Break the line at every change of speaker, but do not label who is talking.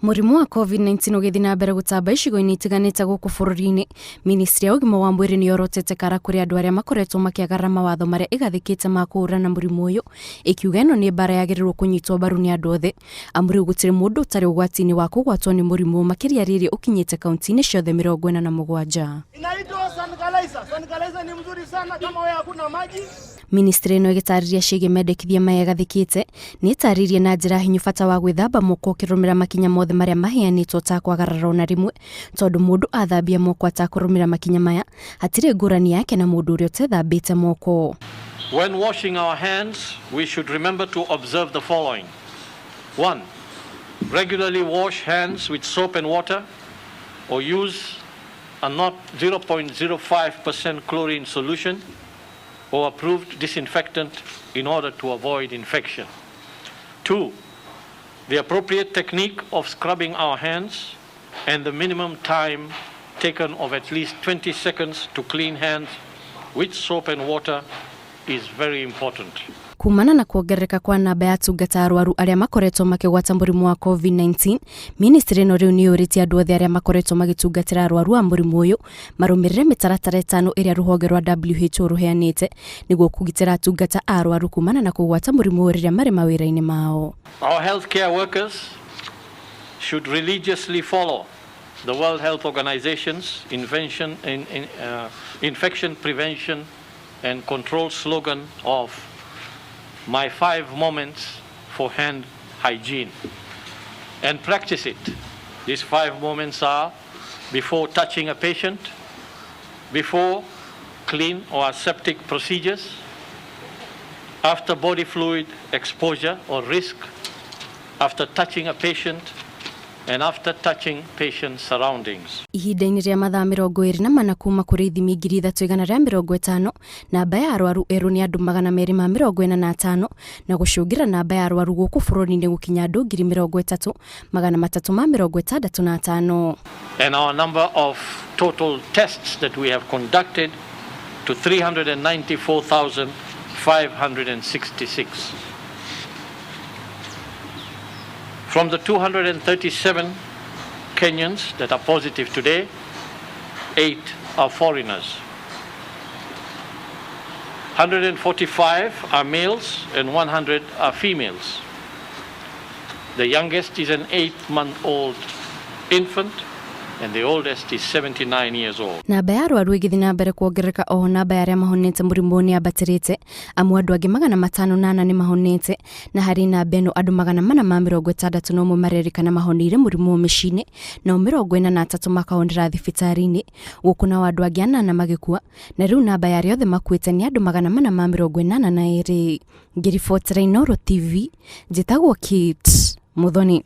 Mũrimũ wa COVID-19 ũgĩthiĩ na mbere gũtamba icigo-inĩ itiganĩte gũkũ bũrũri-inĩ, Ministry ya ũgima wa mwĩrĩ nĩ yorotete kara kũrĩ andũ arĩa makoretwo makĩagarara mawatho marĩa ĩgathĩkĩte ma kũhũrana na mũrimũ ũyũ, ĩkiuga ĩno nĩ mbara yagĩrĩirwo kũnyitwo mbaru nĩ andũ othe, amu rĩu gũtirĩ mũndũ ũtarĩ ũgwati-inĩ wa kũgwatwo nĩ mũrimũ makĩria rĩrĩ ũkinyĩte kaunti-inĩ ciothe 47.
Inaitwa sanitizer. Sanitizer ni mzuri sana kama wewe hakuna maji.
Ministry ĩno ĩgĩtarĩria ciĩgiĩ mendekithia maya ĩgathĩkĩte, nĩ ĩtarĩirie na njĩra hinyu bata wa gwĩthamba moko ũkĩrũmĩrĩra makinya mothe marĩa maheanĩtwo ũtakwagarara ona rĩmwe, tondũ mũndũ athambia moko atakũrũmĩrĩra makinya maya, hatirĩ ngũrani yake na mũndũ ũrĩa ũtethambĩte moko.
When washing our hands, we should remember to observe the following. 1. Regularly wash hands with soap and water or use a not 0.05% chlorine solution or approved disinfectant in order to avoid infection. 2. The appropriate technique of scrubbing our hands and the minimum time taken of at least 20 seconds to clean hands with soap and water is very important.
Kumana na kuongerereka kwa namba ya atungata arwaru arĩa makoretwo makĩgwata mũrimũ wa COVID-19, ministry ĩno rĩu nĩ yũrĩtie andũ othe arĩa makoretwo magĩtungatĩra arwaru a mũrimũ ũyũ marũmĩrĩre mĩtaratara ĩtano ĩrĩa rũhonge rwa WHO rũheanĩte nĩguo kũgitĩra atungata a arwaru kumana na kũgwata mũrimũ ũyũ rĩrĩa marĩ mawĩra-inĩ mao.
Our healthcare workers should religiously follow the World Health Organization's infection prevention and control slogan of My 5 Moments for Hand Hygiene and practice it. These 5 moments are before touching a patient, before clean or aseptic procedures, after body fluid exposure or risk, after touching a patient, and after touching patient surroundings.
Ihinda-inĩ rĩa mathaa 24 kuma kũrĩ ithimi 3,150, namba ya arwaru erũ nĩ andũ 245 na gũcũngĩra namba ya arwaru gũkũ bũrũri-inĩ gũkinya andũ 30,365.
And our number of total tests that we have conducted to 394,566. From the 237 Kenyans that are positive today, 8 are foreigners. 145 are males and 100 are females. The youngest is an 8-month-old infant and the oldest is 79 years old.
Namba ya arwaru ĩgĩthiĩ na mbere kuongerereka oho namba ya arĩa mahonete mũrimũ nĩ yambatĩrĩte, amu andũ angĩ 504 nĩ mahonete, na harĩ namba ĩno andũ 461 marerĩkana mahoneire mũrimũ mĩciĩ-inĩ, nao 43 makahonera thibitarĩ-inĩ, gũkũ nao andũ angĩ 8 magĩkua, na rĩu namba ya arĩa othe makuĩte nĩ andũ 482. Ngĩribotera Inooro TV, njĩtagwo Kate Muthoni.